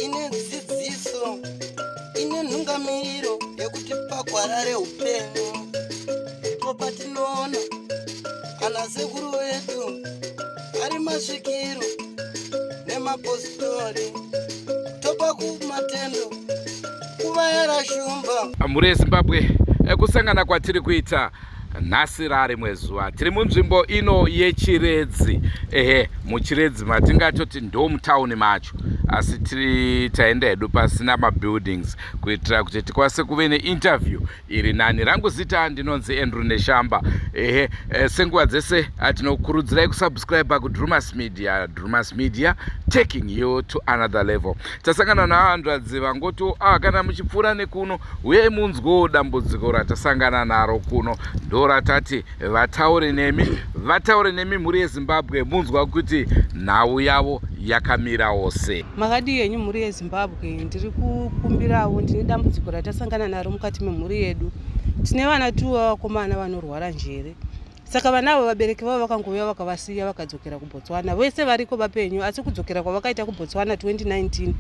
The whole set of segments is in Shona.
Ine dzidziso, ine nhungamiriro yekuti pagwara reupenyu ndipo patinoona ana sekuru vedu ari masvikiro nemapositori topa kumatendo kuvayara shumba. Mhuri yeZimbabwe, kusangana kwatiri kuita nhasi rarimwe zuva tiri munzvimbo ino yechiredzi. Ehe, muchiredzi matingatoti ndo mutauni macho, asi tiri taenda hedu pasina mabuildings kuitira kuti tikwanise kuve neinterview iri nani. Rangu zita ndinonzi Andrew Neshamba. Ehe, senguva dzese tinokurudzirai kusubscribe kuDrumas Media. Drumas Media, taking you to another level. Tasangana nahanzvadzi vangoti kana muchipfuura nekuno uyai munzwewo dambudziko ratasangana naro kuno. Ndo ratati vataure nemi, vataure nemi mhuri yeZimbabwe, munzwa kuti nhau yavo yakamirawo sei. Makadii henyu mhuri yeZimbabwe? Ndiri kukumbirawo, ndine dambudziko ratasangana naro mukati memhuri yedu. Tine vana tuva vakomana vanorwara njere. Saka vana ava vabereki vavo vakangouya vakavasiya vakadzokera kuBotswana. Vese variko vapenyu, asi kudzokera kwavakaita kuBotswana 2019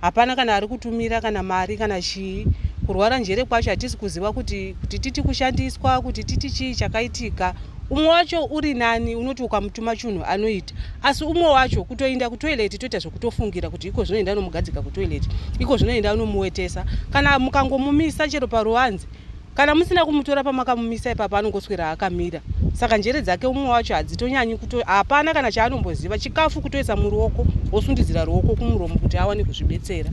hapana kana ari kutumira kana mari kana chii. Kurwara njere kwacho hatisi kuziva kuti titi kushandiswa, kuti titi chii chakaitika. Umwe wacho uri nani, unoti ukamutuma chunhu anoita, asi umwe wacho kutoinda kutoilet toita zvekutofungira kuti iko zvinoenda anomugadzika kutoilet, iko zvinoenda anomuwetesa. Kana mukangomumisa chero paruvanze, kana musina kumutora pamakamumisa ipapo anongoswera akamira. Saka njere dzake umwe wacho hadzitonyanyi kuto, hapana kana chaanomboziva. Chikafu kutoisa muruoko, wosundidzira ruoko kumuromo kuti awane kuzvibetsera.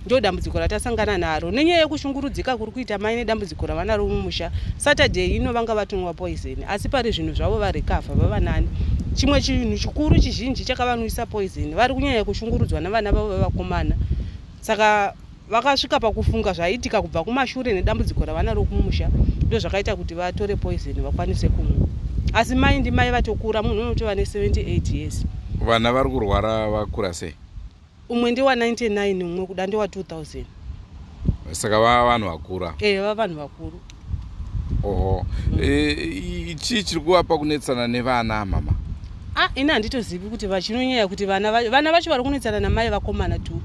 Ndo dambudziko ratasangana naro nenyaya yekushungurudzika kuri kuita mai nedambudziko ravanaro mumusha. Saturday ino vanga vatonwa poison, asi pari zvinhu zvavo varecover vava nani. Chimwe chinhu chikuru chizhinji chakavanwisa poison, vari kunyanya kushungurudzwa navana vavo vevakomana. Saka vakasvika pakufunga zvaiitika kubva kumashure nedambudziko ravanaro kumusha, ndo zvakaita kuti vatore poison vakwanise kumwa. Asi mai ndimai vatokura, munhu unotova ne78 years. Vana vari kurwara vakura sei? Umwe ndewa 99, umwe kuda ndewa 2000. Saka vava vanhu vakura? Vava vanhu vakuru. Oho. Chii chiri kuvapa kunetsana nevana mama? Ini handitozivi kuti vachinonyaya kuti vana vacho vari kunetsana namai vakomana tu.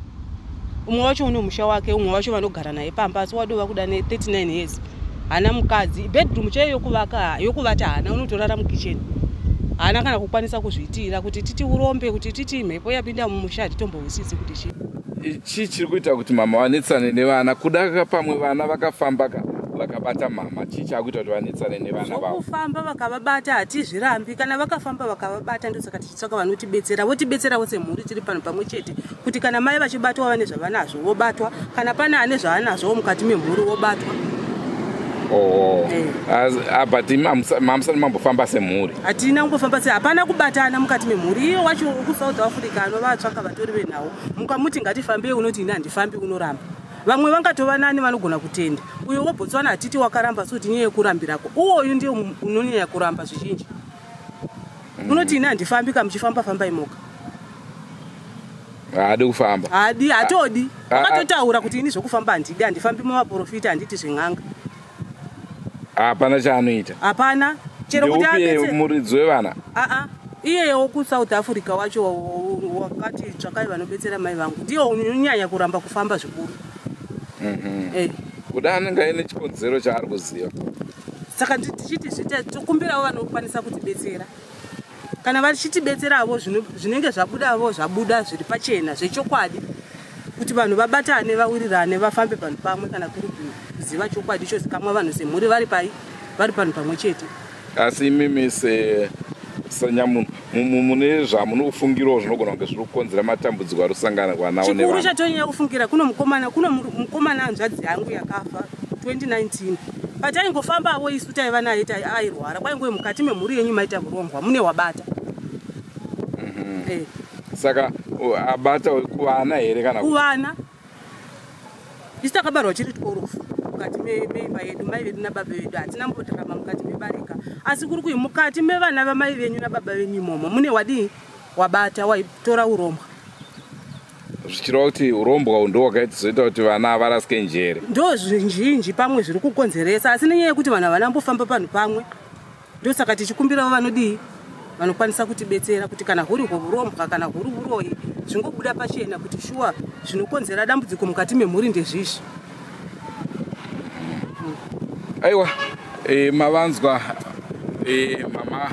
Umwe wacho une musha wake, umwe wacho vanogara naye pamba, asi wadova kuda ne 39 years. Haana mukadzi, bedroom chaiyo yokuvaka, yokuvata haana, unotorara mukitchen. Haana kana kukwanisa kuzviitira kuti titi urombe, kuti titi mhepo yapinda mumusha, hatitombohwisisi kuti chii. Chii chiri kuita kuti mama vanetsane nevana? Kuda pamwe vana vakafamba vakabata mama, chii chaakuita kuti vanetsane nevana vavo? Zvokufamba vakavabata hatizvirambi, kana vakafamba vakavabata, ndosaka tichitsvaka vanotibetsera, votibetserawo semhuri tiri pano pamwe chete, kuti kana mai vachibatwa vane zvavanazvo vobatwa, kana pane ane zvaanazvo mukati memhuri vobatwa. But mamusati mambofamba semhuri? Hatina kungofamba se, hapana kubatana mukati memhuri. Iye wacho kuSouth Africa anovatsvaka vatori venhau, mukamuti ngatifambei unoti ini handifambi, unoramba. Vamwe vangatova nani vanogona kutenda. Uyo weBotswana hatiti wakaramba, si kuti nyaya yekurambirako. Uwoyu ndiye unonyanya kuramba zvizhinji. Unoti ini handifambi, ka muchifamba fambai moga. Haadi kufamba. Haadi, hatodi. Wakatotaura kuti ini zvokufamba handidi, handifambi mumaprofita, handiti zven'anga. Hapana chaanoita. Hapana. Chero kuti abetse muridzi wevana. Iyewo kuSouth Africa wacho wakati tsvakai vanobetsera mai vangu, ndiye unonyanya kuramba kufamba zvikuru. Kuda anenge aine chikonzero chaari kuziva. Saka tichiti zvita tokumbirawo vanokwanisa kutibetsera. Kana vachitibetseravo zvinenge zvabudavo zvabuda zviri pachena zvechokwadi, kuti vanhu vabatane vawirirane vafambe panhu pamwe. Kana kuri kuziva chokwadi chozikamwa vanhu semhuri vari pai vari panhu pamwe chete. Asi imimi senyamunhu mune zvamunofungirawo zvinogona kunge zviri kukonzera matambudziko ari kusangana kwanawo nevana? Chikuru chatonyanya kufungira kuno mukomana, kuno mukomana hanzvadzi yangu yakafa 2019. Pataingofambavo isu taiva naye airwara, kwaingove mukati memhuri yenyu maita urongwa mune wabata. Saka abata kuvana here kana kuvana? Isu takabarwa chiri 12 mukati meimba yedu, mai vedu nababa vedu, hatina mbotarama mukati mebarika. Asi kuri kui mukati mevana vamai venyu nababa venyu imomo mune wadii wabata waitora urombwa. Zvichireva kuti urombwa uhu ndo hwakazoita kuti vana varasike njere. Ndo zvizhinji pamwe zviri kukonzeresa, asi nenyaya yekuti vanhu havana mbofamba panhu pamwe. Ndosaka tichikumbirawo vanodii vanokwanisa kutibetsera kuti kana huri hweurombwa kana huri uroyi zvingobuda pachena kuti shuwa zvinokonzera dambudziko mukati memhuri ndezvizvi. Aiwa, mavanzwa mama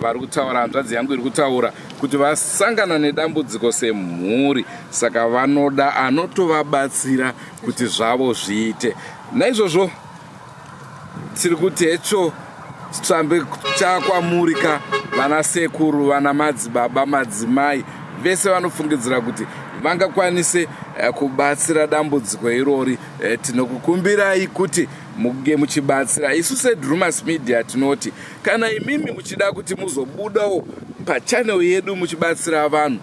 vari kutaura, hanzvadzi yangu iri kutaura kuti vasangana nedambudziko semhuri, saka vanoda anotovabatsira kuti zvavo zviite. Naizvozvo tiri kuti hecho tsambe chakwamuri ka vana sekuru, vana madzibaba, madzimai vese vanofungidzira kuti vangakwanise kubatsira dambudziko irori. Tinokukumbirai kuti muge muchibatsira isu seDrumas Media. Tinoti kana imimi muchida kuti muzobudawo pachannel yedu muchibatsira vanhu,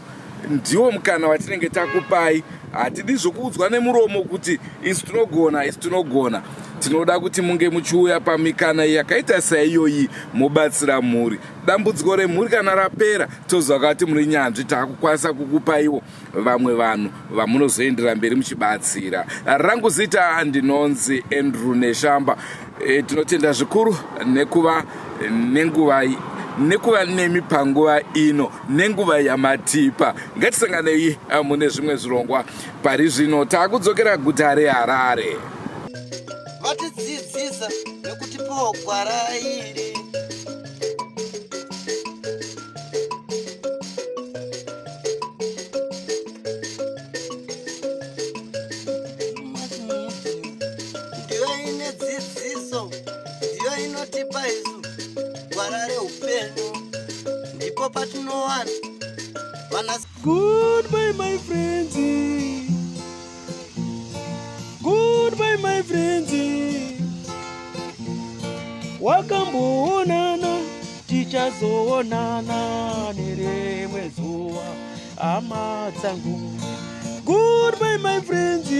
ndiwo mukana watinenge takupai. Hatidi zvokuudzwa nemuromo kuti isu tinogona, isu tinogona. Tinoda kuti munge muchiuya pamikana yakaita saiyoyi mubatsira mhuri. Dambudziko remhuri kana rapera, toziva kuti muri nyanzvi, taakukwanisa kukupaiwo vamwe vanhu vamunozoendera mberi muchibatsira. Rangu zita ndinonzi Andrew Neshamba. Tinotenda zvikuru nekuva nenguva, nekuva nemi panguva ino nenguva yamatipa. Ngatisanganei mune zvimwe zvirongwa. Pari zvino taakudzokera guta reHarare. Vatidzidzisa nekutipawo gwara iri. Ndiyo ine dzidziso, ndiyo inotipa isu gwara reupenyu, ndipo patinowana vana. Goodbye, my friends. Goodbye, my friends. Wakamboonana, tichazoonana nerimwe zuva, hama dzangu. Goodbye, my friends.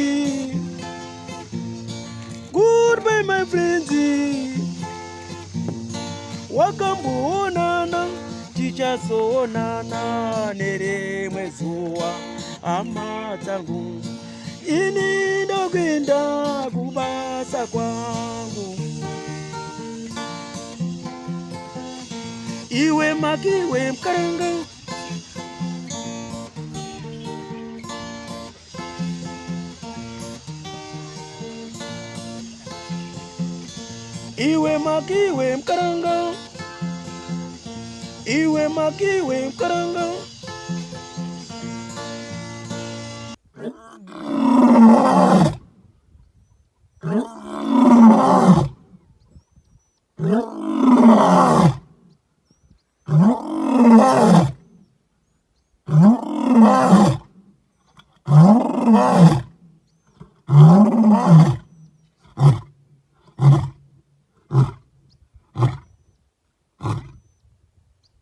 Goodbye, my friends. Wakamboonana, tichazoonana nerimwe zuva, hama dzangu. Ini ndokuenda kubasa kwangu. Iwe makiwe mukaranga. Iwe makiwe mukaranga. Iwe makiwe mukaranga.